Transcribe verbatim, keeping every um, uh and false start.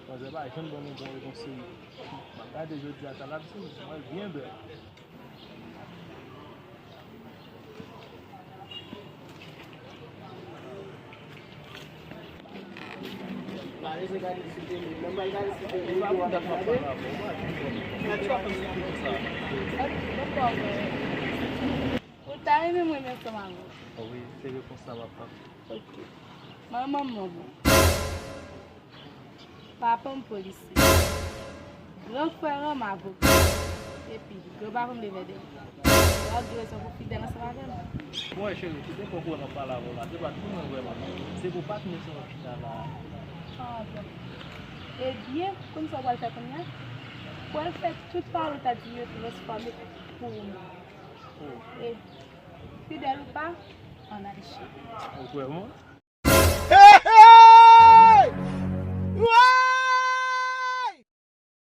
Manzè pa janm ban nou bon repons serye. M ap gade jodi a, sa l ap di m, mwen byen bèl. Ou ta renmen m renmen ansanm avè w? Wi, se repons sa m ap tann. Ok. Manman m bon. Papa m polisye. Gran frè m avoka. Epi, gran papa m levè dèyè. Ou gen rezon pou fidèl ansanm avè m. Bon, cheri, se te fòk ou wè m ap pale avè w la. Se pa tou mwen vrèman. Se pou patnè sa w ap chita la. Ah, bon. Ebyen, konn sa w pral fè kounye a? Pral fè tout pawòl ou ta di m yo transfòme pou ou menm. Oh. E, fidèl ou pa, an Ayisyen. Ou kwè mwen?